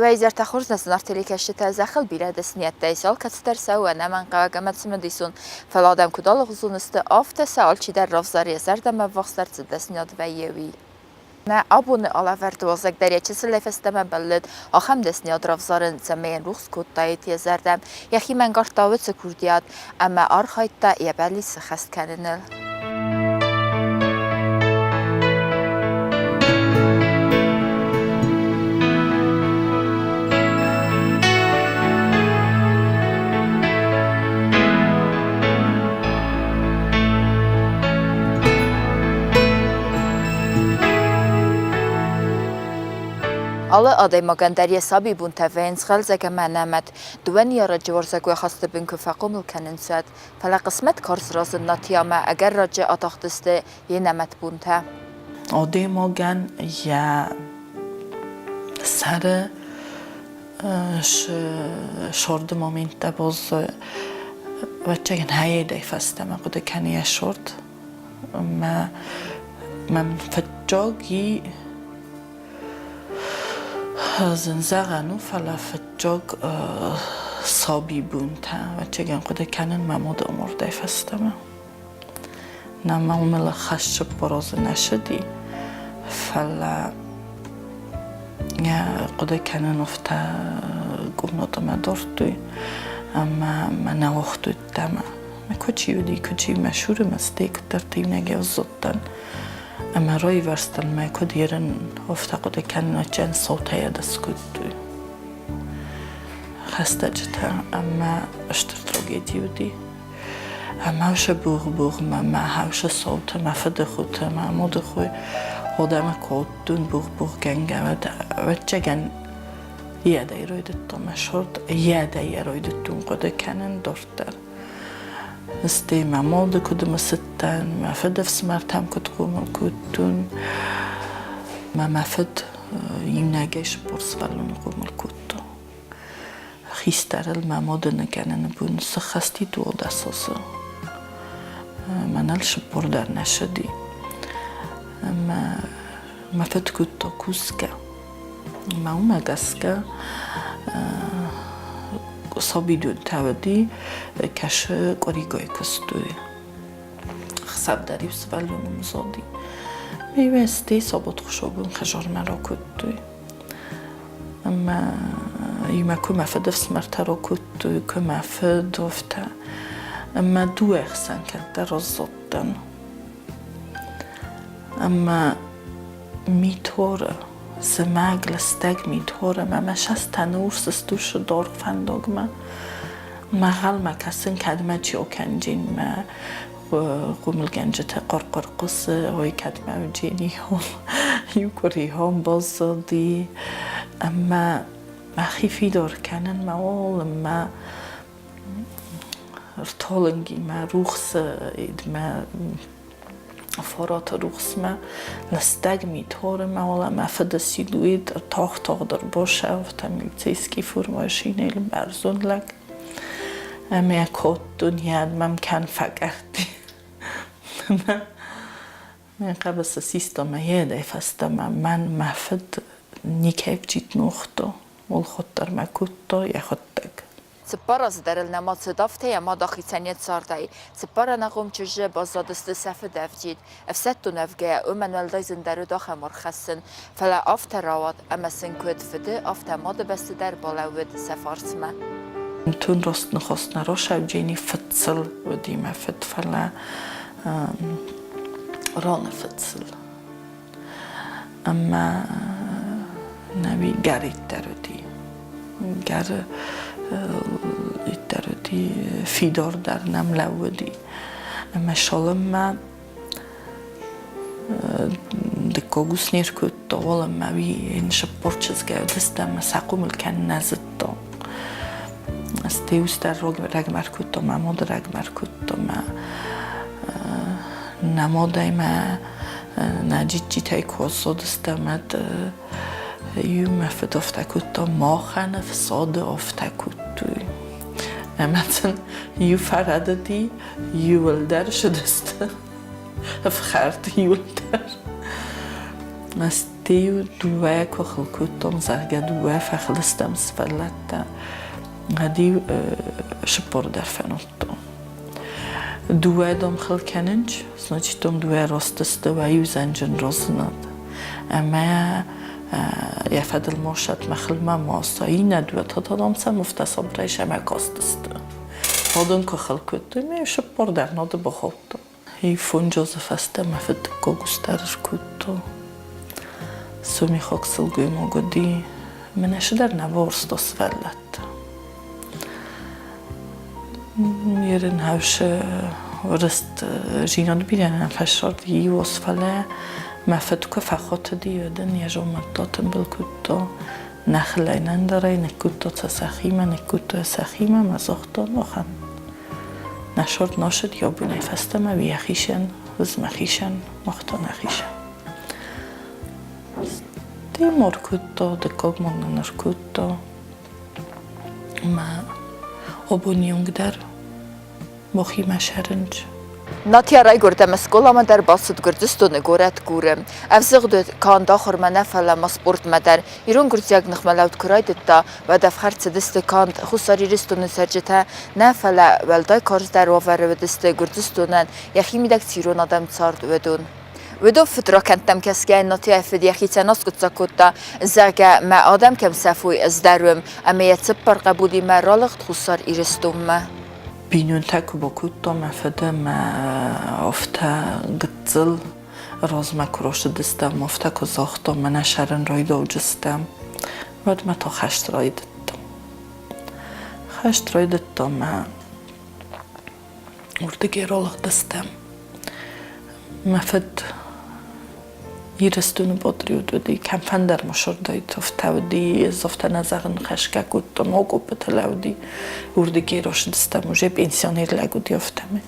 Уӕ хорз нӕ зынаргъ телекӕсджытӕ, зӕххыл бирӕ дӕсныйӕдтӕ ис, алкӕцыдӕр сӕ у ӕнӕмӕнгхъӕуӕг ӕмӕ цымыдисон. Фӕлӕ адӕм куыд алыгъуызон сты, афтӕ сӕ алчидӕр равзары йӕ зӕрдӕмӕ ӕввахсдӕр цы дӕсныйад вӕййы, уый. Нӕ абоны алӕвӕрды уазӕг дӕр йӕ чысылӕй фӕстӕмӕ бӕллыд ахӕм дӕсныйад равзарын, цӕмӕй йын рухс кодтаид йӕ зӕрдӕ. Йӕхи мӕнгардта уыцы курдиат ӕмӕ архайдта йӕ бӕллиц сӕххӕст кӕныныл. Алы адӕймагӕн дӕр йӕ сабибонтӕ вӕййынц хъӕлдзӕг ӕмӕ ӕнӕмӕт. Дыууӕ ныййарӕджы уарзӕгой хӕсты бын куы фӕхъомыл кӕнынц, уӕд. Фӕлӕ хъысмӕт карз разынд Натиамӕ, ӕгӕр раджы атахтысты йе нӕмӕт бонтӕ. Адӕймагӕн йӕ сӕры сорды моменттӕ баззайы. Ӕвӕццӕгӕн, хӕйӕдӕй фӕстӕмӕ хъуыды кӕны йӕ сорд. Ӕмӕ мӕм фыццаг и Зын зӕгъӕн у, фӕлӕ фыццаг сабибонтӕ, ӕвӕццӕгӕн, хъуыды кӕнын мӕ мады амардӕй фӕстӕмӕ. Нӕ мыл хӕссы азы нӕ сыди, фӕлӕ хъуыды кӕнын афтӕ къумнатӕмӕ дардтой ӕмӕ мӕ нӕ уагътой ӕддӕмӕ. Мӕ куы чи уыди, куы чи мӕ суры мӕ стӕй куыддӕрты иунӕгӕй аззадтӕн. Ӕмӕ райвӕрстӕн мӕ куыд ерын, афтӕ хъуыды кӕнын, ӕцӕн саутӕ скодтой хӕстӕджытӕ ӕмӕ стыр трагеди уыди. Ӕмӕ сӕ богъ-богъмӕ, мӕ хӕвсы саутӕ, мӕ фыдыхотӕ, мӕ мадыхой адӕмы кодтон богъ-богъгӕнгӕ, ӕвӕццӕгӕн, йӕдӕй райдыдта мӕ сорт, йӕдӕй райдыдтон хъуыды кӕнын дарддӕр. Стӕй мӕ мады куыд мысыдтӕн, мӕ фыдыфсымӕртӕм куыд хъомыл кодтон. Мӕ мӕ фыд иунӕгӕй 40 сывӕллоны хъомыл кодта. Хистӕрыл мӕ мады ныгӕныны бон сыххӕсти 12 азы. Мӕныл 40 дӕр нӕ сыди. Ӕмӕ мӕ фыд кодта кусгӕ. Мӕ уымӕ гӕсгӕ сабидонтӕ уыди, кӕсы къуыригай куыстой. Хсӕв дӕр-иу сывӕллоны мзоди. Ме стӕй сабот-хуысобон хӕдзармӕ ракодтой. Ӕмӕ имӕ куы мӕ фыдыфсымӕртӕ ракодтой, куы мӕ фыд, афтӕ. Ӕмӕ дыууӕ хсӕн кӕддӕр аззадтӕн. Ӕмӕ миторы, зымӕг лыстӕг миторы ӕмӕ мӕ састӕны урс стусы даргъ фӕндагмӕ. Мӕгъӕлмӕ кӕсын, кӕдмӕ чи окӕнджин мӕ хъомылгӕнджыты хъуыр-хъуыр хъуысы, ой, кӕдмӕ уджени хом, иу къуыри хом баззади. Ӕмӕ мӕхи фидар кӕнын мӕ ол ӕмӕ рталынги мӕ рухсы мӕ фараты рухсмӕ лыстӕг митхоры мӕ уӕлӕ мӕ фыды силуэт тагъд-тагъд ӕрбасӕфт, милицейский формӕйы шинель бӕрзонд лӕг. Ӕмӕ кодтон, йӕ мӕм кӕн фӕкъӕртти. Мӕ хъӕбысы систа мӕ йедӕй фӕстӕмӕ мӕн мӕ фыд никӕй вджид ногъта, уӕлхуыддӕр мӕ кодта йӕхуыдтӕг. Цыппар азы дӕр ыл нӕма цыд, афтӕ йӕ мад ахицӕн йӕ цардӕй. Цыппар ӕнахъом чызджы баззадысты сӕ фыдӕвджид. Ӕфсӕддон ӕвгӕйӕ уымӕн уӕлдай зындӕр уыд ахӕм ӕрхӕссын. Фӕлӕ афтӕ рауад, ӕмӕ сын куыд фыды, афтӕ мады бӕсты дӕр балӕууыд сӕ фарсмӕ. Тун рост ныхос нӕ росавджени фыццыл уыди мӕ фыд, фӕлӕ роны фыццыл. Ӕмӕ нӕуи гӕриддӕр уыди. Гӕры иддӕр уыди, фидар дӕр нӕм лӕууыди. Ӕмӕ цалынмӕ дыккаг ус не ркодта, уалынмӕ уый сыппор чызгӕй уыдысты ӕмӕ сӕ хъомыл кӕнын нӕ зыдта. Стӕй ус дӕр рӕгмӕ ӕркодта, мӕ мады рӕгмӕ ӕркодта, мӕ нӕ мадӕй мӕ нӕ джиджджитӕй куы аззадыстӕм, уӕд иу мӕ фыд афтӕ кодта, махӕн ӕфсады афтӕ кодтой. Ӕмӕ сын иу фӕрӕдыди, иуылдӕр сыдысты ӕфхӕрд иуылдӕр. Стӕй-иу дыууӕйӕ куы хыл кодтам, зӕгъгӕ, дыууӕ фӕхыл стӕм сывӕллӕттӕ, уӕд-иу сыппор дӕр фӕнадтон. Дыууӕ дам хыл кӕнынц, значит, дам дыууӕ раст сты, уӕ иу зӕнджын разынад. Ӕмӕ йӕ фӕдыл ма сӕт, мӕ хылмӕ ма ацӕ. Иннӕ дыууӕ та дам сӕм афтӕ сабырӕй сӕмӕ кастысты. Уыдон куы хыл кодтой, ме сыппор дӕр нады бахаудта. Фондз азы фӕстӕ мӕ фыд дыккаг ус дӕр скодта. Сомихаг сылгоймаг уыди. Мӕнӕ цыдӕр нӕ бауарзта сывӕллӕтты. Ерын хӕвсы рыстдзинад бирӕ нӕ фӕсырд иос, фӕлӕ мӕ фыд куы фӕхатыди, уӕд ын йӕ зондмӕ тымбыл кодта. Нӕ хылӕй нӕндӕрӕй ныккодта сӕ сӕхимӕ, ныккодта сӕхимӕ мӕ загъта махӕн. Нӕ сырд насыд йӕ бонӕй фӕстӕмӕ уый йӕхицӕн, уыз мӕхицӕн, мах та нӕхицӕн. Стӕй ма ркодта, дыккаг ма нын ӕркодта. Мӕ абоны онг дӕр махимӕ сӕрынч. Натия райгуырд ӕмӕ скъоламӕ дӕр бацыд Гуырдзыстоны горӕт Гуры. Ӕвзыгъд уыд канд ахуырмӕ нӕ, фӕлӕ ма спортмӕ дӕр. Ирон-гуырдзиаг ныхмӕлӕуд куы райдыдта, уӕд ӕфхӕрд цыдысты канд Хуссар Ирыстоны цӕрджытӕ нӕ, фӕлӕ уӕлдай карздӕр уавӕры уыдысты Гуырдзыстонӕн йӕхимидӕг цы ирон адӕм цард, уыдон. Уыдон фыдракӕндтӕм кӕсгӕйӕ Натия фыд йӕхицӕн аскъуыддзаг кодта, зӕгъгӕ, мӕ адӕм кӕм сӕфой, ӕз дӕр уым, ӕмӕ йӕ цыппар хъӕбулимӕ ралыгъд Хуссар Ирыстонмӕ. Бинонтӕ куы бакодта мӕ фыд ӕмӕ афтӕ гыццыл размӕ куы рацыдыстӕм, афтӕ куы загъта, мӕнӕ сӕрын райдауджыстӕм, уӕд мӕ та хӕст райдыдта. Хӕст райдыдта мӕ уырдыгӕй ралыгъдыстӕм. Мӕ фыд Ирыстоны патриот уыди, кӕмфӕндӕр ма сырдӕй афтӕ уыди, ӕз афтӕ нӕ зӕгъын, хӕсгӕ кодтон, акъоппыты лӕууыди. Уырдыгӕй рацыдыстӕм, уже пенсионер лӕг уыди афтӕмӕй.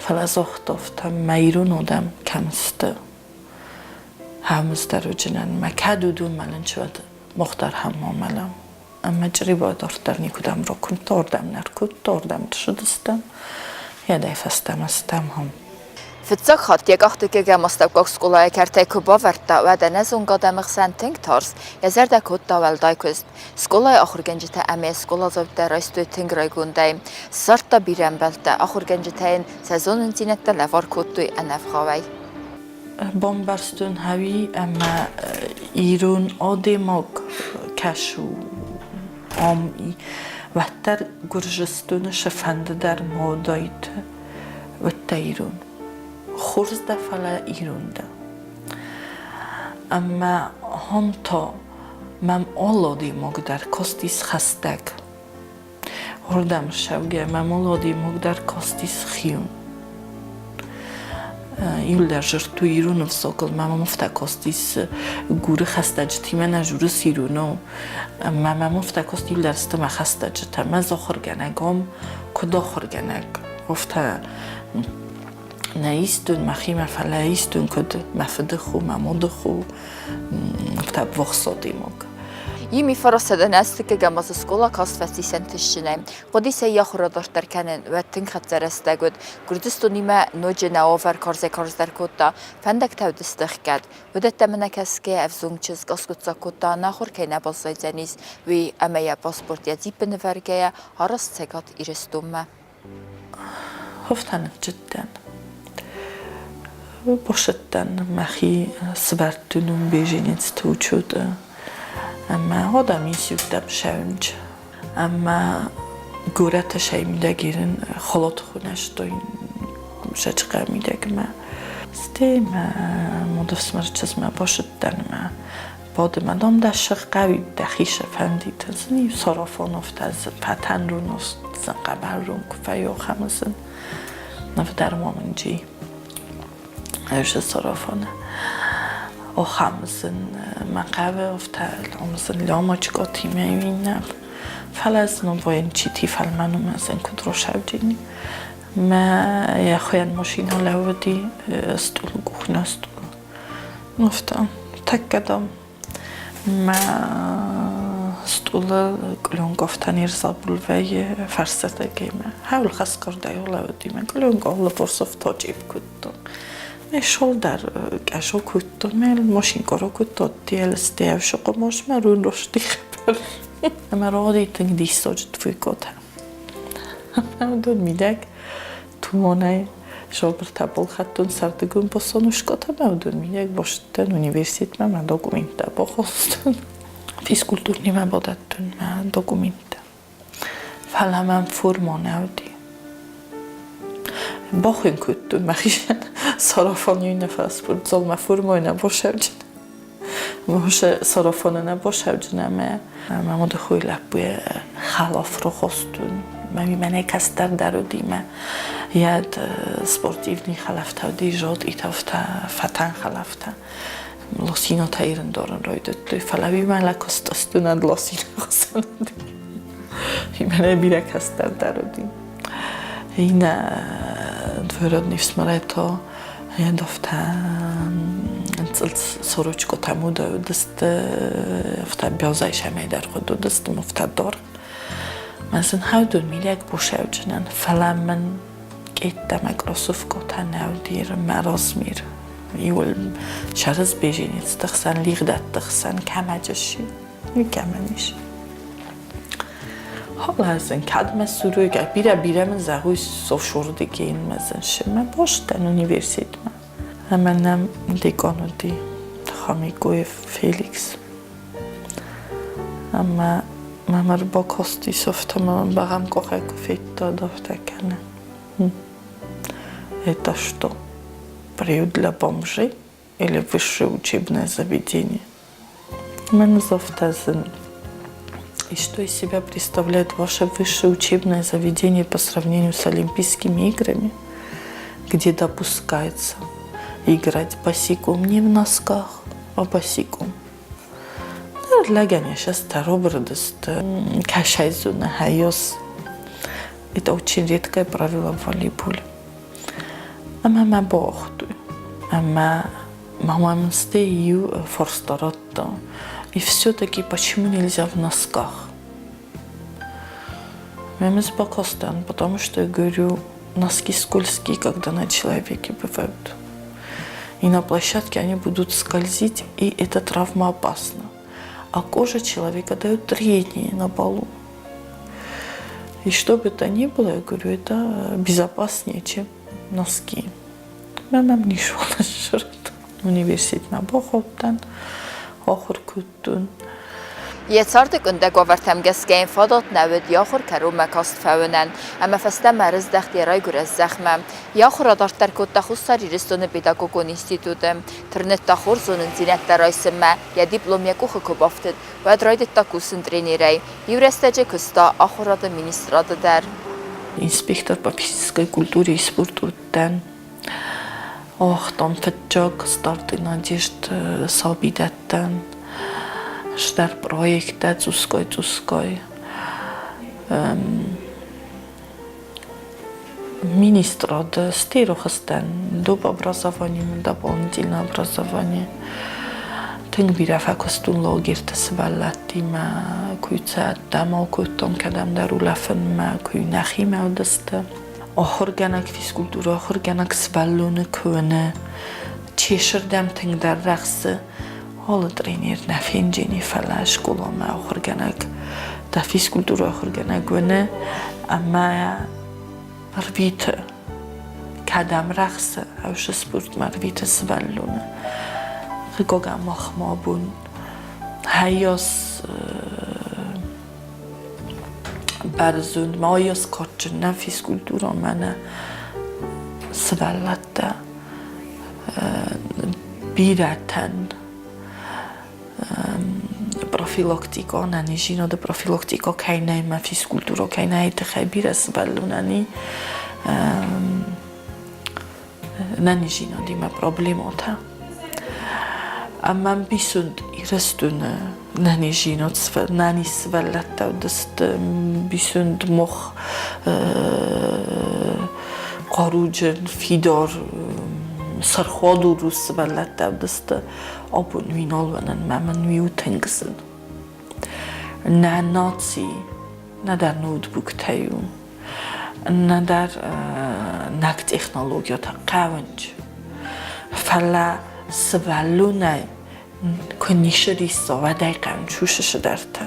Фӕлӕ загъта афтӕ, мӕ ирон адӕм кӕм сты, хӕмыцдӕр уыджынӕн, мӕ кӕд уыдон мӕлынч, уӕд мах дӕр хӕм ма мӕлӕм. Ӕмӕ Чъребайы дарддӕр никуыдӕм ракуымдта, уырдӕм нӕ ркодта, уырдӕм ссыдыстӕм. Йӕдӕй фӕстӕмӕ стӕм ам. Фыццаг хатт йӕ къах дыккӕгӕм астӕуккаг скъолайы кӕртӕй куы бавӕрдта, уӕд ӕнӕзонгӕ адӕмы хсӕн тынг тарст, йӕ зӕрдӕ кодта уӕлдай куыст. Скъолайы ахуыргӕнджытӕ ӕмӕ скъоладзаутӕ райстой тынг райгондӕй. Ссардта бирӕ ӕмбӕлттӕ, ахуыргӕнджытӕ йын сӕ зонындзинӕдтӕ лӕвар кодтой ӕнӕвгъауӕй. Бамбӕрстон гъӕуи ӕма ирон адӕймаг кӕсуй ам, уӕддӕр Гурдзыстоны цы фӕнды дӕр ма уыдаид, уӕддӕр ирон. Хорз дӕ, фӕлӕ ирон дӕ. Ӕмӕ ам та мӕм алы адӕймаг дӕр кастис хӕстӕг. Уырдӕм ссӕугӕ мӕм алы адӕймаг дӕр кастис хион. Иуылдӕр дзырдтой ирон ӕвзагыл, мӕ мам афтӕ кастис Гуры хӕстӕджытимӕ нӕ дзурыс иронау. Мӕ мам афтӕ каст иуылдӕр сты мӕ хӕстӕджытӕ. Мӕ ахуыргӕнӕг ам куыд ахуыргӕнӕг, афтӕ нӕ истон мӕхимӕ, фӕлӕ истон куыд мӕ фыды хо, мӕ мады хо, афтӕ ӕввахс адӕймаг. Ими фарастадӕн ӕстыккӕгӕм азы скъола каст фӕцис ӕнтыстджынӕй. Хъуыди сӕ йӕ ахуыр адарддӕр кӕнын, уӕд тынг хӕццӕ рӕстӕг уыд. Гуырдзыстонимӕ ноджы нӕ уавӕр карзӕй-карздӕр кодта, фӕндӕгтӕ уыдысты ӕхгӕд. Уыдӕттӕм ӕнӕкӕсгӕйӕ ӕвзонг чызг аскъуыддзаг кодта, ӕнахуыр кӕй нӕ баззайдзӕнис, уый ӕмӕ йӕ паспорт йӕ дзиппы нывӕргӕйӕ араст Цӕгат Ирыстонмӕ. Афтӕ ныфсджын Бахсыдтӕн мӕхи сывӕрдтон беженецты учеты ӕмӕ адӕм институттӕм ссӕуынч. Ӕмӕ горӕты сӕ мидӕг ирын халаты хунӕстой сӕ чъхъӕ мидӕгмӕ. Стӕй мӕ модыфсымӕр чызгмӕ башыдтӕн ӕмӕ Бады мӕ дам дӕ сыгъ хъӕуид, дӕхи сӕ фӕндид. Зын-иу сарафоновтӕ фӕтӕн рун зын хъӕбӕр рун куы фӕйохӕм зын. Навдӕр ма мын джи. Ӕз сарафоны. Охам зын мӕ хъӕуы офтӕ ламзын лямочкотимӕ иннӕ. Фӕлӕ зын военчити фӕлмӕн у мӕ зын куыд рошавджини. Мӕ йӕ хуыйӕн машинӕ лӕууыди стъолы кухня стъол. Афтӕ, тӕккӕ дам, мӕ стъолы къленковтӕ не рзӕбул вӕййы фӕрсырдыгӕй мӕ хӕуыл хӕсгардӕй улӕфыди мӕ къленков лӕварсов тачъипп кодта. Шолдар кӕсо куттон, машинкоро куттотти элстеавшоқомош марун роштихпер. Ӕмӕ роди тынг диссаджы твуйкотӕ. Уыдон мидӕг тумонӕй сабыртӕ балхӕдтон сӕрдыгон босонушкотӕ ӕмӕ уыдон мидӕг бацыдтӕн университетмӕ мӕ документтӕ бахастон. Физкультурнимӕ бадӕттон мӕ документтӕ. Фӕлӕ мӕм формӕ нӕ уыди. Бахуын кодтон мӕхицӕн сарафан нӕ фӕспортзалмӕ формӕ нӕ басӕвджын. Сарафаны нӕ басӕвджын ӕмӕ мӕ мадыхойы лӕппуйӕ хӕлаф рахастон. Мӕ мӕнӕй кӕстӕр дӕр уыди мӕ йӕ спортивный хӕлӕфтӕ уыди, зотъитӕ, фӕтӕн хӕлӕфтӕ. Лосинотӕ ирындорын райдыдтой, фӕлӕ уый мӕ лакостъыстунӕд лосино хсӕн уыди. Мӕнӕй бирӕ кӕстӕр дӕр уыди. Иннӕ двоюродный ӕфсымӕрӕй йӕ сорочкотӕ мудӕ уыдысты, афтӕ бӕзай сӕмӕй дӕр хуыд уыдысты, афтӕ даргъ. Мӕ сын хӕудон мидӕг бусӕвджынӕн, фӕлӕ мын къеддӕмӕ кроссовкотӕ нӕ уыди мӕ размер. Иуыл сӕрызбеженецты хсӕн, лигъдӕтты хсӕн кӕмӕджы сси, никӕмӕн ис. Халӕзын, кӕдмӕ суройгӕ, бирӕ-бирӕ мын зӕгъуй офшордыгейн мӕзын мӕ бостӕн университетмӕ. Ӕмӕ нӕм декан уыди Хамикоев Феликс. Ӕмӕ мӕм ӕрбакастис афтӕ мӕ бӕгъӕм къухӕй куы федта, афтӕ кӕны. Это что, приют для бомжей или высшее учебное заведение? Мӕн афтӕ зын. И что из себя представляет ваше высшее учебное заведение по сравнению с Олимпийскими играми, где допускается играть босиком не в носках, а босиком? Лӕгӕн сейчас таробрдысты кӕсайзуны хайос. Это очень редкое правило в волейболе. Ӕмӕ мӕ бауагътой. Ӕмӕ мамамсте иу фарста радта. И все-таки почему нельзя в носках? Мемес бакастан, потому что, я говорю, носки скользкие, когда на человеке бывают. И на площадке они будут скользить, и эта травма опасна. А кожа человека дает трение на полу. И что бы то ни было, я говорю, это безопаснее, чем носки. Мӕнӕм ницы сырд. Университетмӕ бахаудтӕн, ахуыр кодтон. Йӕ царды къуындӕг уавӕртӕм гӕсгӕ йын фадат нӕ уыд йӕ ахуыр кӕронмӕ каст фӕуынӕн ӕмӕ фӕстӕмӕ ӕрыздӕхт йӕ райгуырӕн зӕхмӕ. Йӕ ахуыр адарддӕр кодта Хуссар Ирыстоны педагогон институты. Тырныдта хорз зонындзинӕдтӕ райсынмӕ, йӕ диплом йӕ къухы куы бафтыд, уӕд райдыдта кусын тренерӕй. Иу рӕстӕджы куыста ахуырады министрады дӕр. Инспектор по физической культуре и спорту уыдтӕн. Уагътам фыццаг старты надежд сабидӕттӕн, стӕр проекттӕ цъусгай-цъусгай. Министрады стерохызтӕн доп образование, дополнительное образование. Тынг бирӕ фӕкуыстон лагерты сывӕллӕттимӕ, куы сӕ ӕддӕмӕ кодтон кӕдӕмдӕр улӕфынмӕ, куы нӕхимӕ уыдысты. Ахуыргӕнӕг физкультурӕ ахуыргӕнӕг сывӕллоны куы уыны, чесырдӕм тынгдӕр рӕхсы, алы тренер нӕ фенджени, фӕлӕ скъоламӕ ахуыргӕнӕг та физкультурӕ ахуыргӕнӕг уыны ӕмӕ рвиты, кӕдӕм рӕхсы, ӕвсы спортмӕ рвиты сывӕллоны. Хъыгагӕн махмӕ абон хайас бӕрзонд ма уыйас кадджын нӕ физкультурӕ мӕнӕ сывӕллӕттӕ бирӕтӕн профилактикӕ ӕнӕниздзинады профилактикӕ кӕй нӕй ӕмӕ физкультурӕ кӕй нӕй, тыххӕй бирӕ сывӕллонӕн и ӕнӕниздзинадимӕ проблемӕтӕ. Ӕмӕ ӕмбисонд Ирыстоны ӕнӕниздзинад ӕнӕниз сывӕллӕттӕ уыдысты ӕмбисонд мах хъаруджын, фидар, сӕрхуадул сывӕллӕттӕ уыдысты. Абон уый нал уынын, мӕ мын уый у тынг зын. Нӕ наци нӕдӕр ноутбуктӕй у, нӕдӕр ног технологиятӕ хъӕуынц. Фӕлӕ сывӕллонӕй куы ницы рисса, уӕд ӕй хъӕнчусы цыдӕртӕ.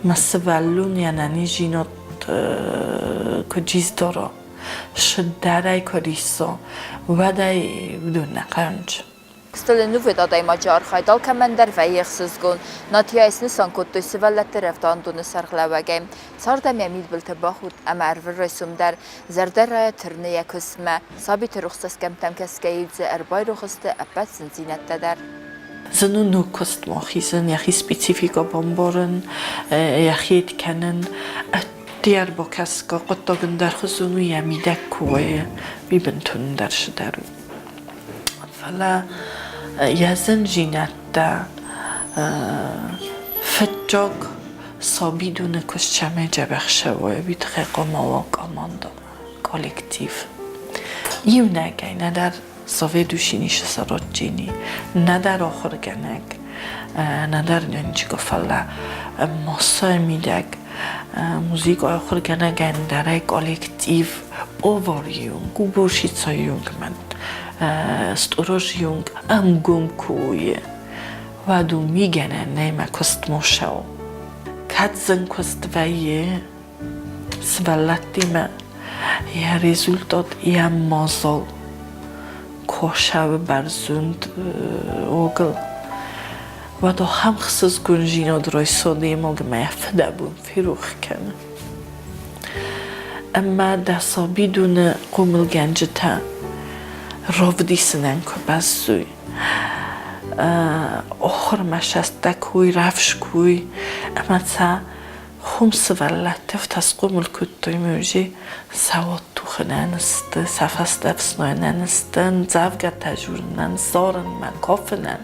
Мӕ сывӕллон йӕ нӕниздзинад куы джиздора, сыддӕрӕй куы рисса, уӕд ӕй уыдон нӕ хъӕуынц. Стыл ӕнувыд адӕймаджы архайд алкӕмӕн дӕр вӕййы ӕхсызгон. Натияйы снысан кодтой сывӕллӕтты рӕвдауӕндоны сӕргълӕууӕгӕй. Цард ӕм йӕ мидбылты бахудт ӕмӕ ӕрвылрайсом дӕр зӕрдӕрайӕ тырны йӕ куыстмӕ. Сабиты рухс цӕсгӕмттӕм кӕсгӕ-иу дзы ӕрбайрох сты ӕппӕт зындзинӕдтӕ дӕр. Зын у ног куыстмӕ хизын, йӕхи спецификӕ бамбарын, йӕхи кӕнын. Ӕдде ӕрбакӕсгӕ хъуыддаг ӕндӕрхуызон у, йӕ мидӕг куы уайы, уый бынтон ӕндӕр цыдӕр у. Фӕлӕ йӕ зындзинӕдтӕ фыццаг сабидоны куыст цӕмӕй дзӕбӕх цӕуой, уый тыххӕй хъуамӕ уа командӕ, коллектив. Иунӕгӕй нӕдӕр заведующий ницы саразджыни, нӕдӕр ахуыргӕнӕг, нӕдӕр ничего, фӕлӕ массӕйы мидӕг музыкӕ ахуыргӕнӕг ӕндӕрӕй коллектив повар-юнг, уборщица-юнг мӕн сторож-юнг ӕнгом куы уйы, уӕд у мигӕнӕн нӕй мӕ куыст мосау. Кӕд зын куыст вӕййы сывӕллӕттимӕ, йӕ результат йӕ мадзал косӕвы бӕрзонд огыл, уӕд ахӕм хсызгондзинад райсодемаг мӕ фыдӕбон ферох кӕны. Ӕмӕ дӕ сабидоны хъомылгӕнджытӕ равдисынӕн куы бӕззой, ахуырмӕ сӕстӕ куы рӕвдз куы ӕмӕ сӕ хуым сывӕллӕттӕ афтӕ схъомыл кодтой мӕ сӕ уадтухынӕн сты, сӕ фӕстӕ ӕфснайынӕн сты, ӕмдзӕвгӕтӕ дзурынӕн, зарынмӕ, кафынӕн.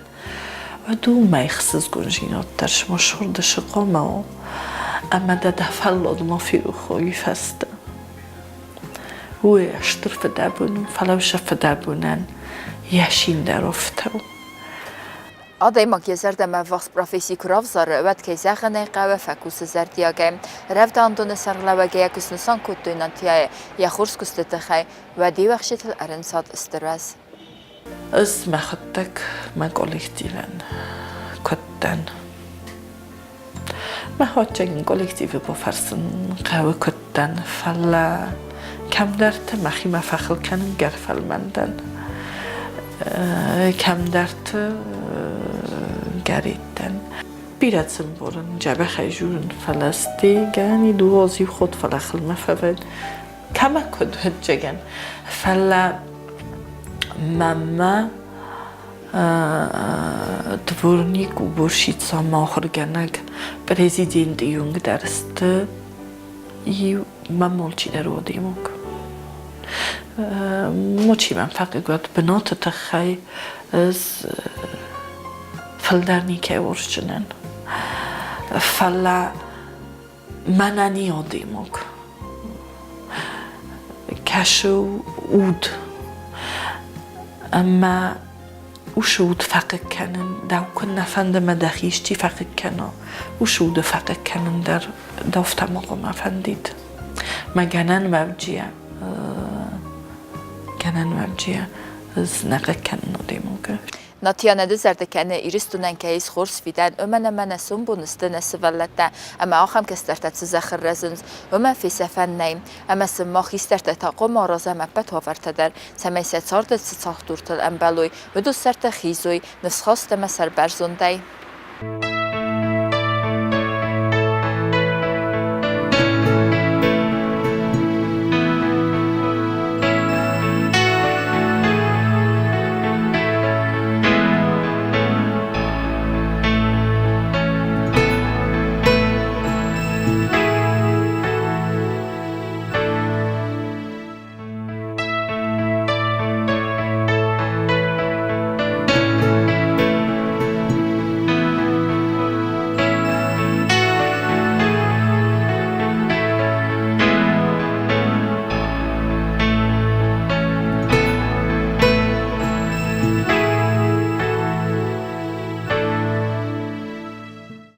Уӕд уымӕй ӕхсызгондзинад дӕр смӕсуырдысы хъуамӕ у, ӕмӕ дӕ дӕ фӕллад ма ферох уа уый фӕстӕ. Уый стыр фыдӕбон у, фӕлӕ уыцы фыдӕбонӕн йӕ син дӕр афтӕ у. Адӕймаг йӕ зӕрдӕмӕ ӕввахс професси куы равзары, уӕд, кӕй зӕгъын ӕй хъӕуы, фӕкусы зӕрдиагӕй. Рӕвдауӕндоны сӕргълӕууӕгӕй йӕ куы снысан кодтой Натияйы йӕ хорз куысты тыххӕй, уӕд йе уӕхсчытыл ӕрӕнцад стыр уӕз. Ӕз мӕхуӕдӕг мӕ коллективӕн куыд дӕн. Мӕхуӕдӕг коллективы бафӕрсын хъӕуы куыд дӕн, фӕлӕ кӕмдӕрты мӕхимӕ фӕхыл кӕнын гӕр фӕлмӕн дӕн. Кӕмдӕрты гӕрид дӕн. Бирӕ сын борын, дзӕбӕхӕй дзурын, фӕлӕ стӕй гӕнӕн и дыууӕ иу ход фӕлӕ хылмӕ фӕвӕд. Кӕмӕ куыд ӕвӕццӕгӕн, фӕлӕ мӕмӕ дворник уборщица ӕмӕ ахуыргӕнӕг президенты иунг дӕр сты иу мӕм алчидӕр уодимог. Мочи мӕм фӕхъыг уӕд бынаты тыххӕй ӕз фылдӕр никӕй уарзджынӕн. Фӕлӕ мӕнӕн и адӕймаг кӕсы уд ӕмӕ уыцы уд фӕхъыг кӕнын дӕу куыннӕ фӕнды мӕ дӕхи исчи фӕхъыг кӕна, уыцы уды фӕхъыг кӕнын дӕр дӕу афтӕ ма хъуамӕ фӕндид. Мӕ гӕнӕн уӕвджийӕ гӕнӕн уӕвджийӕ ӕз нӕ хъыг кӕнын адӕймагы. Натиа нӕ дызӕрдыг кӕны, Ирыстонӕн кӕй ис хорз фидӕн, уымӕн ӕмӕ нӕ сомбоны сты нӕ сывӕллӕттӕ, ӕмӕ ахӕм кӕстӕртӕ цы зӕххыл рӕзынц, уымӕн фесӕфӕн нӕй. Ӕмӕ сын мах хистӕртӕ та хъуамӕ аразӕм ӕппӕт уавӕртӕ дӕр, цӕмӕй сӕ царды цы цӕлхдуртыл ӕмбӕлой, уыдон сӕрты хизой, ныфсхаст ӕмӕ сӕрбӕрзондӕй.